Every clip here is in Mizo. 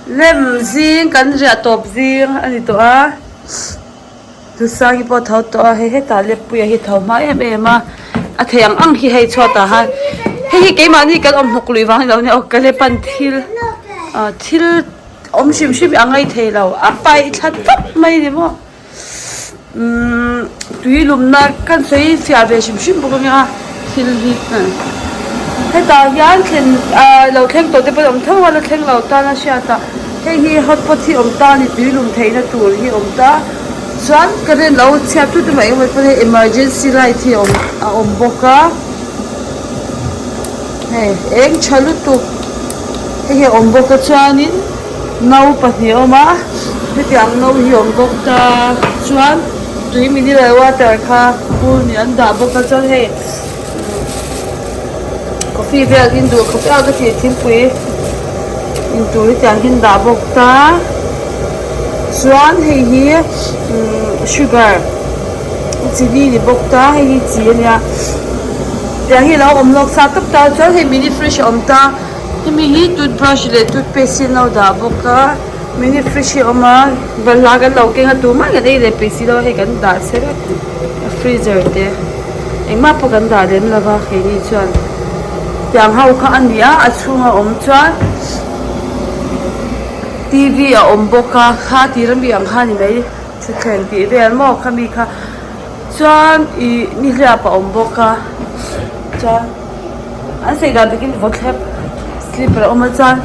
Lem zing kan riah tawp zing a ni tawh a Duhsangi pawh a tho tawh a hei hetah Leppuia hi a tho hma em em a a thei ang ang hi hei chhuatah han hei hi keimahni kan awm hnawk luih vang a ni lo nia aw ka lepan thil ah thil awm hrim hrim hi a ngaih thei lo a paih thla tawp mai a ni maw. Umm tui lumna kan sawi fiah ve hrim hrim bawk ania thil hi hetah hian thlen ah lo thleng tawh te pawh an awm tho a la thleng lo tan a hriat a hei hi hotpot hi awm ta a ni tui lum theihna tur hi awm ta chuan current lo chhiat thut emaw engemaw pawh hi emergency light hi awm a awm bawk a hei eng tha lutuk hei hi a awm bawk a chuanin. No pahnih a awm a hetiang no hi a awm bawk ta chuan tui mineral water kha bur nih an dah bawk a chuan hei coffee vel in duh khawp a ka tih thingpui in tur hetiang hi an dah bawk ta chuan hei hi sugar chini ni bawk ta hei hi chi a nia tiang hi a lo awm lawk sa tawp ta chuan hei mini fridge a awm ta. Hemi hi toothbrush leh toothpaste hi an lo dah bawk a mini fridge hi a awm a balhla kan lo keng a tumah kan ei leh peih si lo a hei kan dah chhe vek a freezer te engmah pawh kan dah lem lo va keini chuan tiang ho kha a ni a a chhunga awm chuan t v a awm bawk a kha tir ami ang kha a ni mai thutthleng tih vel maw khami kha chuan ih nihliap a awm bawk a chuan. An sawi dan takin vawthlep slipper a awm a chuan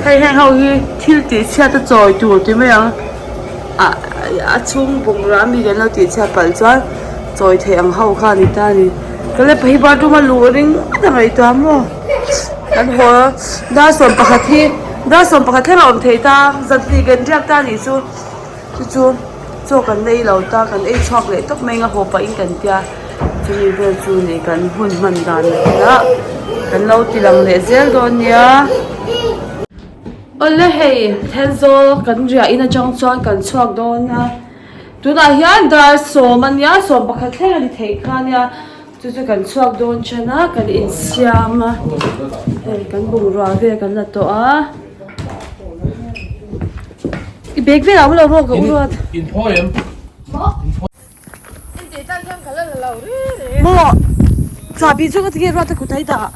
hei heng ho hi thil tih chhiat a chawi tur ti mai ang ah a chhung bungrua ami kan lo tih chhiat palh chuan chawi theih ang ho kha a ni ta a ni ka le pahi bathroom a luh ringawt a ngaihtuah maw kan haw dar 11 hi dar 11 thleng a awm thei ta zanhnih kan riak ta a nih chu. Chu chu chaw kan ei lo ta kan ei chhuak leh tawp mai ang a haw pahin kan tia chumi vel chu nih kan hun hman dan a nia kan lo ti lang leh zel dawn nia. Awle hei Thenzawl kan riah in atang chuan kan chhuak dawn a tunah hian dar 10 a nia 11 thleng a ni thei kha nia chu chu kan chhuak dawn chen a kan insiam a hei kan bungrua vel kan la tawh a. I bag velah awm lo maw ka u ruat. In phawi em? Maw chahbi chu ka ti nge ruat a kut a i dah.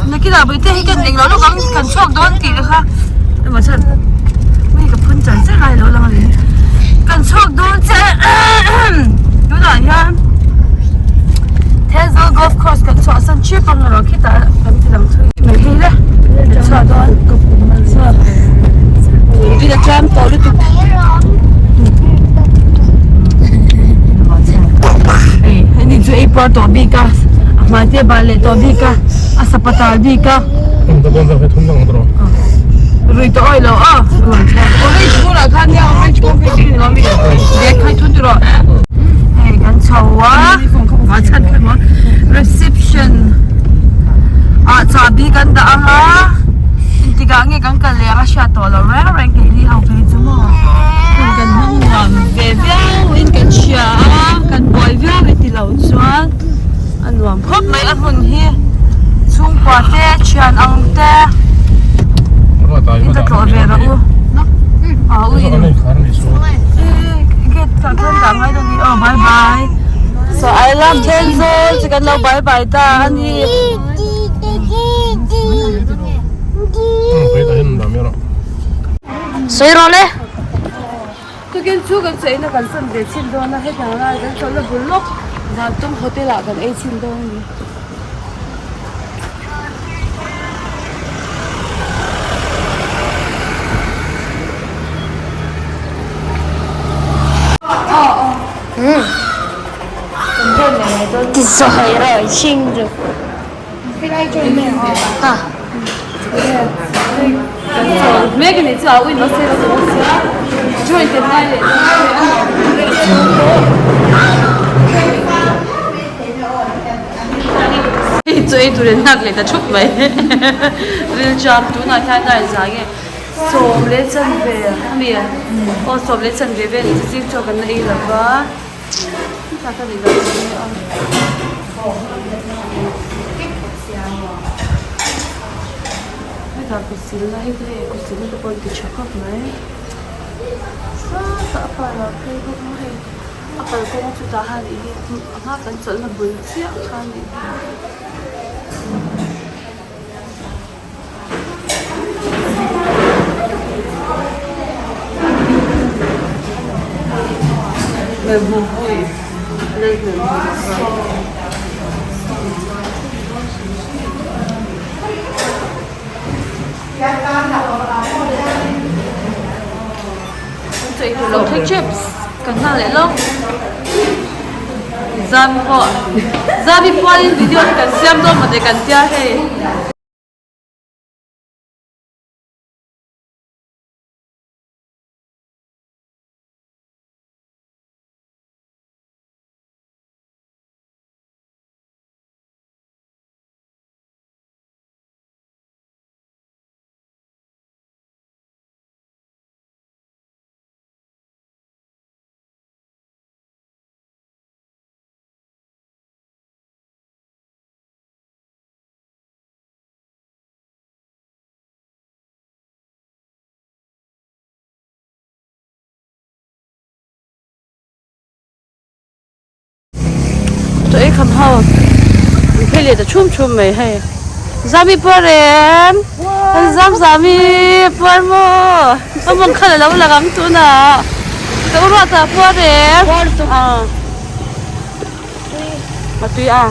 Nakinah Bawihte hi kan englo lawk ang kan chhuak dawn tih te kha emaw chuan mi ka phun char char lai lo lang a ni kan chhuak dawn che tunah hian Thenzawl golf course kan chhuah san chip ang erawh khitah kan ti lang thui mai hei le kan chhuah dawn tui a tlam tawh lutuk hei hei chu ei puar tawh bik a a hmai te bal leh tawh bik a a sapatal bik a rui tawh awih lo a orange bulah khan nia orange kawng phei chu ni lo mi bag kha i thun tawh rawh hei kan chho a a chhan kha maw reception ah chahbi kan dah ang a engtikah nge kan kal leh ang a hriat tawh loh reng reng keini ho phei chu maw hun kan hmang nuam ve viau in kan hria a kan buai viau e tilo chuan a nuam khawp mai a hmun hi chhungkua te thian ang te in ka tlawh ve rawh u a u in gate ah khan dah ngai dawn a ni aw bye bye so I love Thenzawl chu kan lo bye bye ta a ni. Sawi rawh le. Tukin chu kan chaw eina kan sawn ve chhin dawn a hetiang lai kan chawlhna bul lawk Vantum hotel ah kan ei chhin dawn a ni. Kan join leh mai dawn. Ti sawi rawh i chhing chu. Mek a nih chu a uin mahse ka zawng sia join tel ngai leh hei chu ei tur in nghak leh ta thup mai rilṭam tunah hian a inzah nge sawm leh chanve ami aw sawm leh chanve vel chu zing chaw kan la ei lova. Hetah kut silna hi hei kut silna te pawh an ti tha khawp mai sawtah a pa lo phei bawk a hei a kalkawng chu tah hian ih hi a hma kan chawlhna bul chiah kha a nih hi. Kan nghak leh lawk zam pawh zami pualin video hi kan siam dawn mawni kan tia hei. Chaw ei kham ho in phei leh ta chhum chhum mai hei Zami puar em Zam Zami puar maw a mawng khan alo lang ang tunah ka u ruat ah puar em a tui a.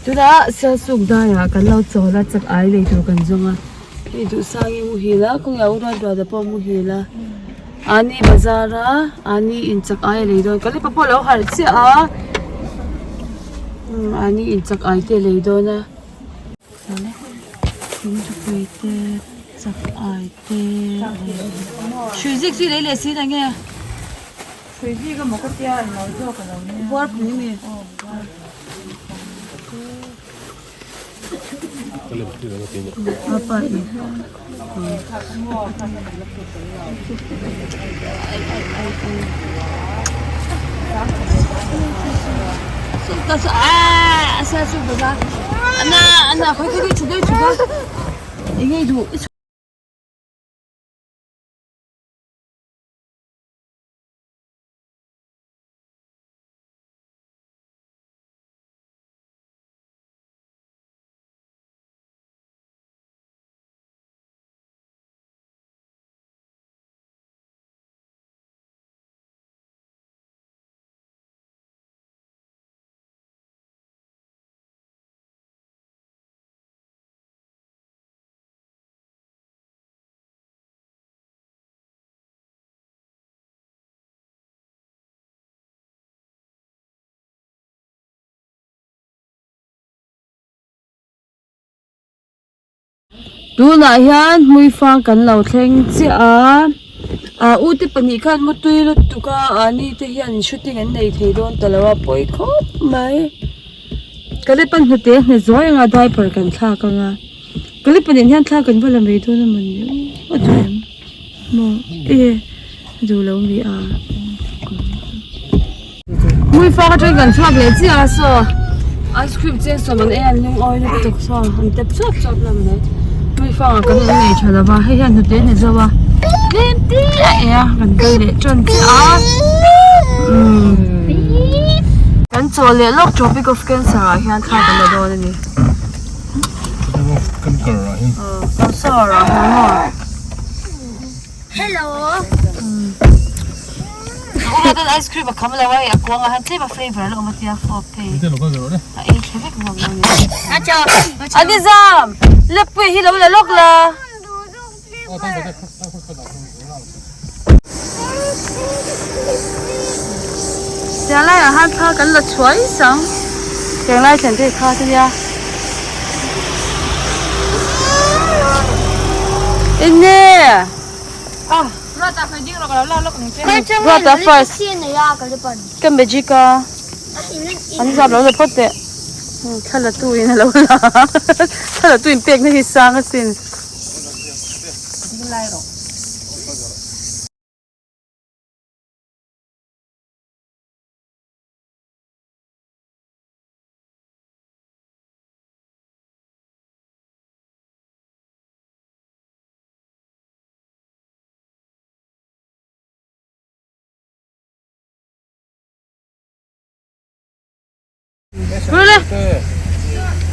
Tunah Sialsuk daiah kan lo chawl a chak ai lei tur kan zawng a hei duhsangin muhil a kawngah u ruat ruat a pawh muhil a ani bazar a ani in chak ai a lei dawn ka lipa pawh a lo harh chiah a ani in chak ai te a lei dawn a. Thingthupui te chak ai te hrui zik chu i lei leh si na nge. Hrui zik emaw ka tia englo zawk alo nia. Buar pui mi. Tunah hian hmuifang kan lo thleng chiah a ah u te pahnih khan mutui lutuk a ah ni te hian shooting an nei thei dawn ta lo a pawi khawp mai ka le pan hnute a hne zuai ang a diaper kan thlak ang a ka le pahnih hian thla kan va la mai dawn a mawni aw a duh em maw e a duh lo mi a. Hmuifang atangin kan chhuak leh chiah a saw. Ice cream cheng sawm an ei a an lungawi lutuk saw an tep chuap chuap hlawm mai. Tui fangah kan in nei tha lova hei hian hnute a ni zo a tlem te a ei a kan kal leh tan chiah a umm kan chaw leh lawk tropic of cancer ah hian thla kan la dawn a ni. Cancer ah hian maw. Hello. Ruat ice cream a kham lo a hei a kuang ah hian tlem a flavour a la awm a tia fawp phei a ei thle vek zawk dawn a ni. A ni zam lepui hi lo la lawk la. Tiang laiah hian thla kan la chhuai sang tiang lai thlen te kha te nia. Enge? Ruata first. Ka magic a. An zap lo la phawt teh. Thla la tu in a lo la. Thla la tu in pek na hi sang asin. Rule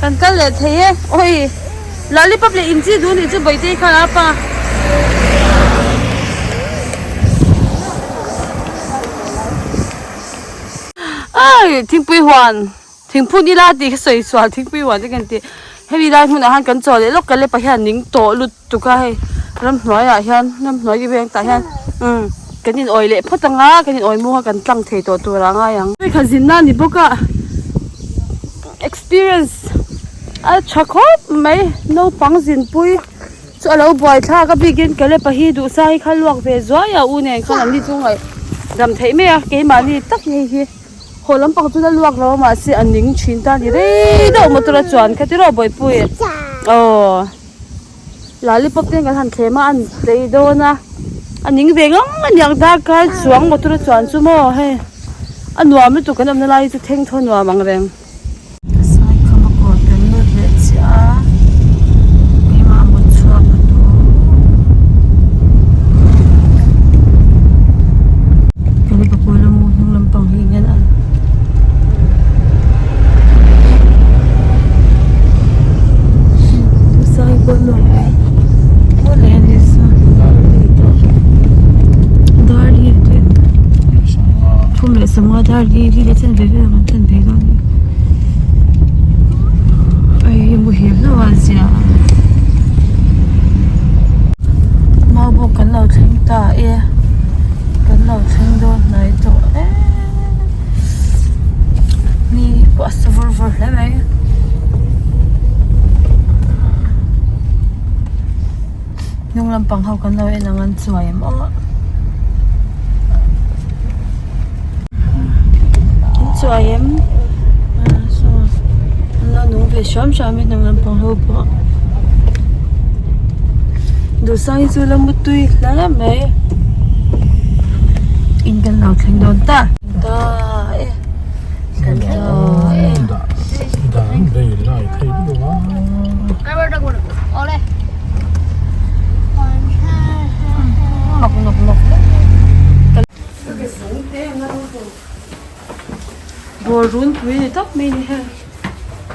kan kal leh thei e oi lollipop leh inchi duh nih chu bawihte khan a pa ai thingpui huan thingphun ila tih ka sawi sual thingpui huan te kan ti hemi lai hmunah hian kan chaw leh lawk ka lepa hian ning tawh lut. Tukah hei ramhnuaiah hian ramhnuai ti veng tah hian umm kan in awih leh phawt ang a kan in awih mung a kan tlang thei tawh tur a ngai ang. Hei kha zinna a ni bawk a experience a tha khawp mai naupang zinpui chu a lo buai thlak a bikin Caleb-a hi duhsa hi kha luak ve zuai a u nen khan an ni chu ngaih dam theih mai a keimahni tak hei hi haw lampang chu la luak lo a mahse a ning thin ta a ni rei deuh motor a chuan kha tiraw bawihpui aw. Lollipop te kan han thlem a an tlei dawn a a ning ve ngang a niang darkar chuang motor a chuan chu maw hei a nuam lutuk kan awmna lai hi chu theng thaw nuam ang reng. Saikham a kawr kan lut leh chiah a keimah mut chhuak a tur Helipapui lam hnung lampang hi eng nge a an. Maubawk kan lo thleng ta e kan lo thleng dawn hnai tawh em. Ni pawh a sa vawr vawr hle mai. Hnung lampang ho kan lo en ang an chuai em aw. An chuai em saw an lo nung ve hram hram e hnung lampang ho pawh. Duhsang hi chu la mutui hle mai. In kan lo thleng dawn ta. Ta e kan ta e. Nawk nawk nawk Ball runpui ni tawp mai ni hei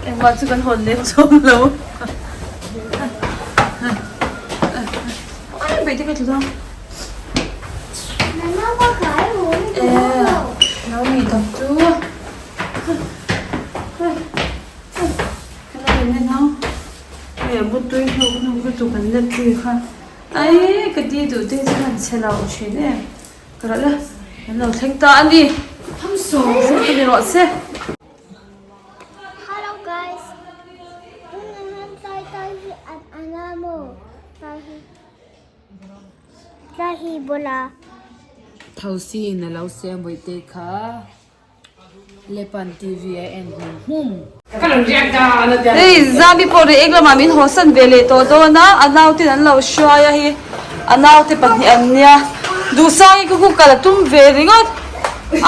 engmah chu kan hawn lem chawm lo. Hello guys. Thosi in a lo siam bawihte kha Lepan TV a en hum hum. Hei Zami pawh rei eng lamah min hawsan ve leh tawh dawn a, a naute an lo hruai a hi a naute pahnih an nia Duhsangi khu khu kal a tum ve ringawt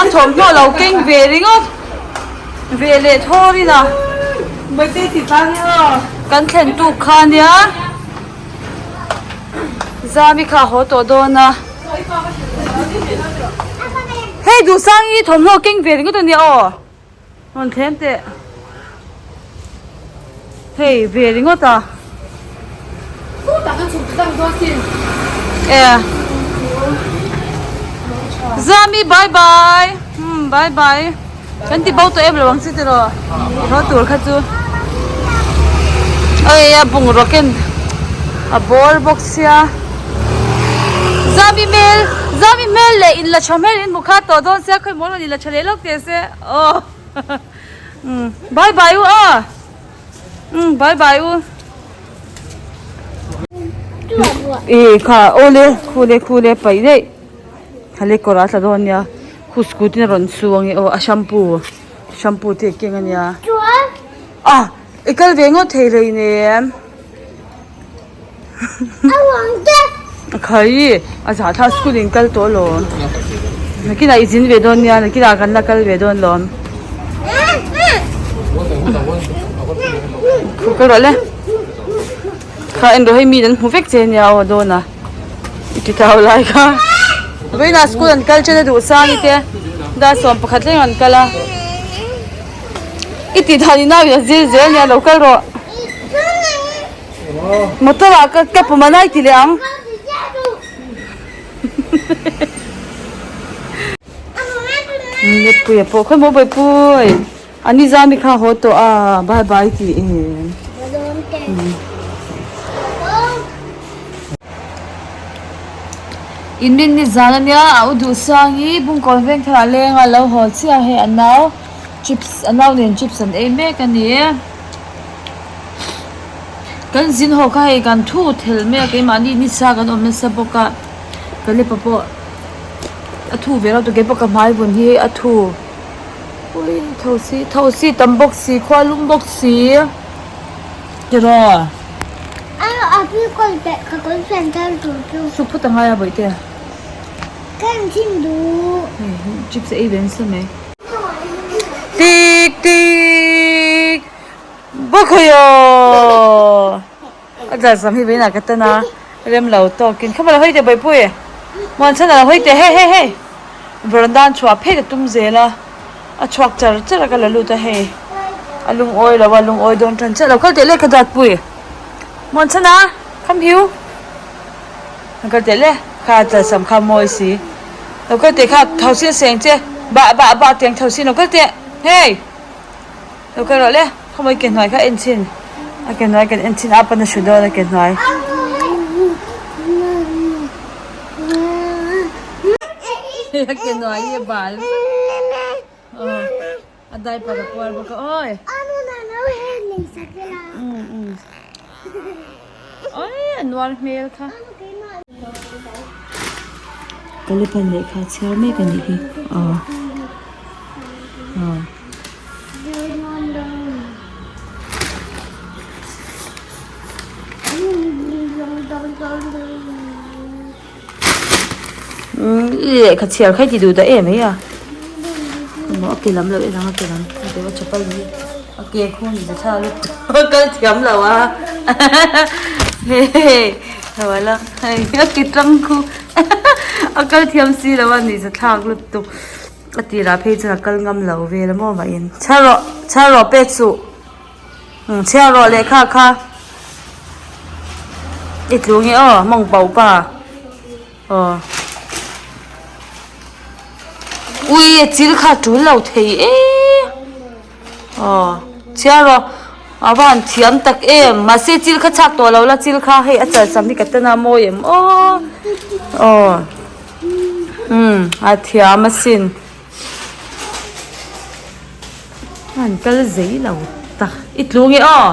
a thawmhnaw lo keng ve ringawt ve leh thawrin a. Kan thlen tuk kha nia Zami kha a haw tawh dawn a. Hei Duhsangi thawmhnaw keng ve ringawt a nia aw. Rawn thlem teh. Hei ve ringawt a. E. Zami bye bye. Hmm bye bye. Kan ti bo tawh em lo ang che tiraw. Haw tur kha chu. Oi a bungraw ken a bawr bawk sia. Zami hmel Zami hmel leh in la tha hmel in hmu kha tawh dawn sia khawi mawl rawn in la tha leh lawk teh se. Aw umm bye bye u aw umm bye bye u e kha awle khule khule paih daih hale kawr a tla dawn nia khu scooty in a rawn su ange aw a shampoo shampoo te a keng ania ah i kal ve ngawt thei hleinem Khai a zah thla school in kal tawh alawm nakinah i zin ve dawn nia nakinah kan la kal ve dawn alawm kal rawh le kha en rawh hei mi an hmu vek che nia aw dawn a i ti tau lai kha vawiinah school an kal chen a duh sang i te dar 11 thleng an kal a. I tih dan in nauin a zir zel nia lo kal rawh. Motor ah ka ka pum a nai ti leh ang. Lepui a pawh khawi maw Bawihpui. A ni zami kha haw tawh a bye bye tih em. Inrin ni zan ania a u duh sang hi Bungkawn veng thar ah leng a lo haw chiah hei a nau chips a nau nen chips an ei mek a ni kan zin haw kha hei kan thu thelh mai a keimahni nisa kan awm nasa bawk a ka lepa pawh a thu ve reuh ta keipawh ka hmai vun hi a thu ui thosi thosi tam bawk si khua lum bawk si. Tiraw? Suk phawt a ngai a bawihte. Hei chips a ei ve nasa mai. Tik tik Bawkhawiaw A dal sam hi vawiinah ka tan a rem lo tawkin kha mawle hawi teh bawihpui Muanchhan a lo hawi teh hei hei hei Veranda an chhuah phei ka tum zel a. A chhuak char char a ka la lut a hei a lungawi lo a lungawi dawn tan chiah lo kal teh le ka dat pui muan chhan a come hiu a kal teh le kha chal sam kha mawi si lo kal teh kha tho sin seng che bah bah bah tiang tho sin lo kal teh hei lo kal rawh le khawmawi ke hnuai kha en chhin a ke hnuai kan en chhin a pan a hru dawn a ke hnuai. A ke hnuai hi a bal a diaper a puar bawk a awi awi a nuar hmel kha Kalipan lehkha chhiar mek a nih hi aw aw. I lehkha chhiar kha i ti duh ta em mai a maw a ke lam lo en ang a ke lam a ke chapal hi a ke khum ni thla lutuk a kal thiam lo a hei lo ala hei a ke tang khu a kal thiam si lo a ni zathlak lutuk a tirah phei chuan a kal ngam lo vel a maw mah in chhiar rawh chhiar rawh pek suh. Chhiar rawh lehkha kha i tlu nge aw mawng pau pa aw ui a chil kha a tul lo thei e aw chhiar rawh a va han thiam tak em mahse chil kha chhak tawh lo la chil kha hei a chal sam hi ka tan a mawi em aw aw umm a thiam asin. An kal zei lo tak i tlu nge aw.